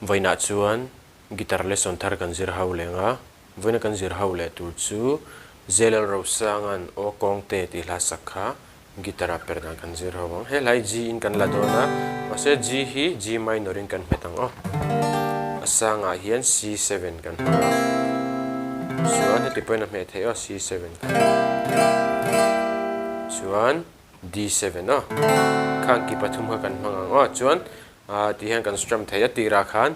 Vawiinah chuan guitar lesson thar kan zir ho leng a, vawiina kan zir ho leh tur chu Zelal Rosanga'n Aw Kawngte tih hla sak kha guitar ah per dan kan zir ho ang. He hla hi G in kan la dawn a, mahse G hi G minor in kan hmet ang aw. A sangah hian C7 kan hmang a, chuan heti pawhin a hmeh theih aw C7 kha. Chuan D7 aw. Khang ki pathum kha kan hmang ang aw. Chuan ah ti hian kan strum thei a tirah khan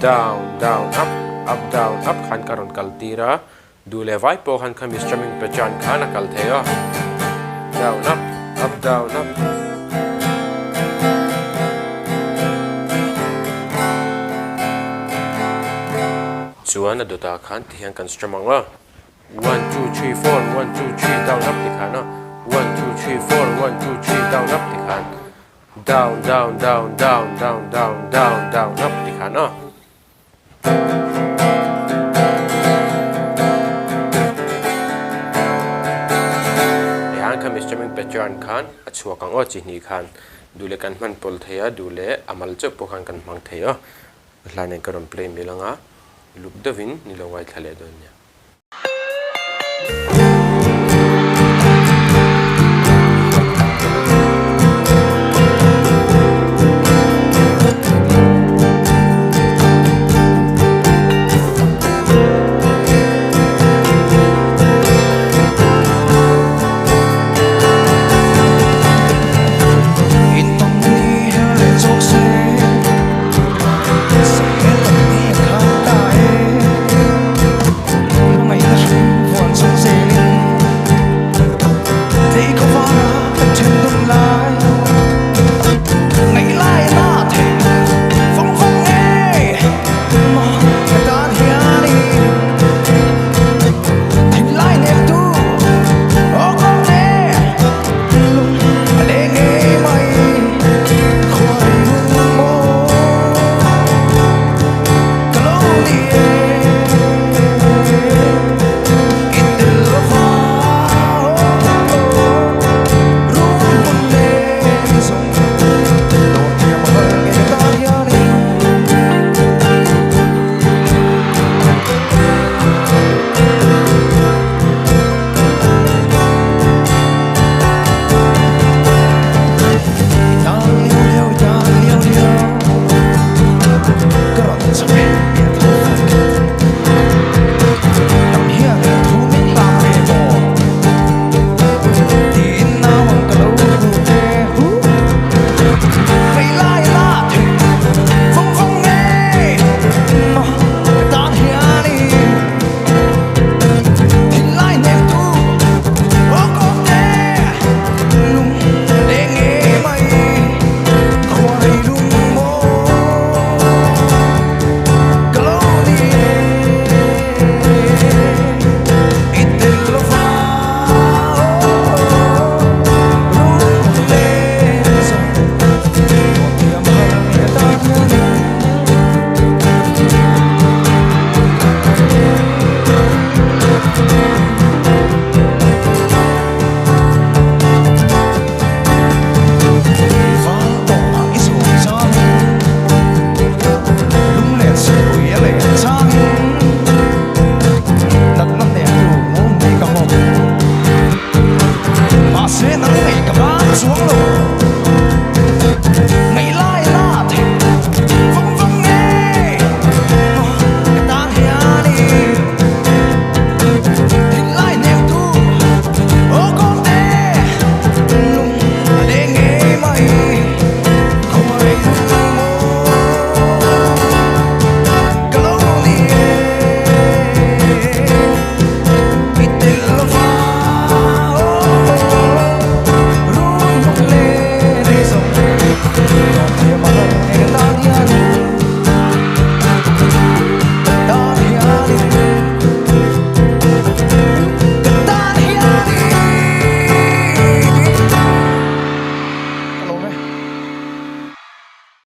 down down up up down up khan ka rawn kal tir a duh leh vai pawh khan khami strumming pattern khan a kal thei aw. Down up up down up. Chuan a dawtah khan ti hian kan strum ang aw. One two three four one two three down up ti khan a one two three four one two three down up ti khan down down down down down down down down up ti khan a. Tihian kha strumming pattern khan a chhuak ang aw chi hnih khan duh leh kan hman pawl thei a duh leh a mal chauh pawh khan kan hmang thei a. Hla nen ka rawn play mil anga luk deuhin ni lo ngaithla leh dawn nia.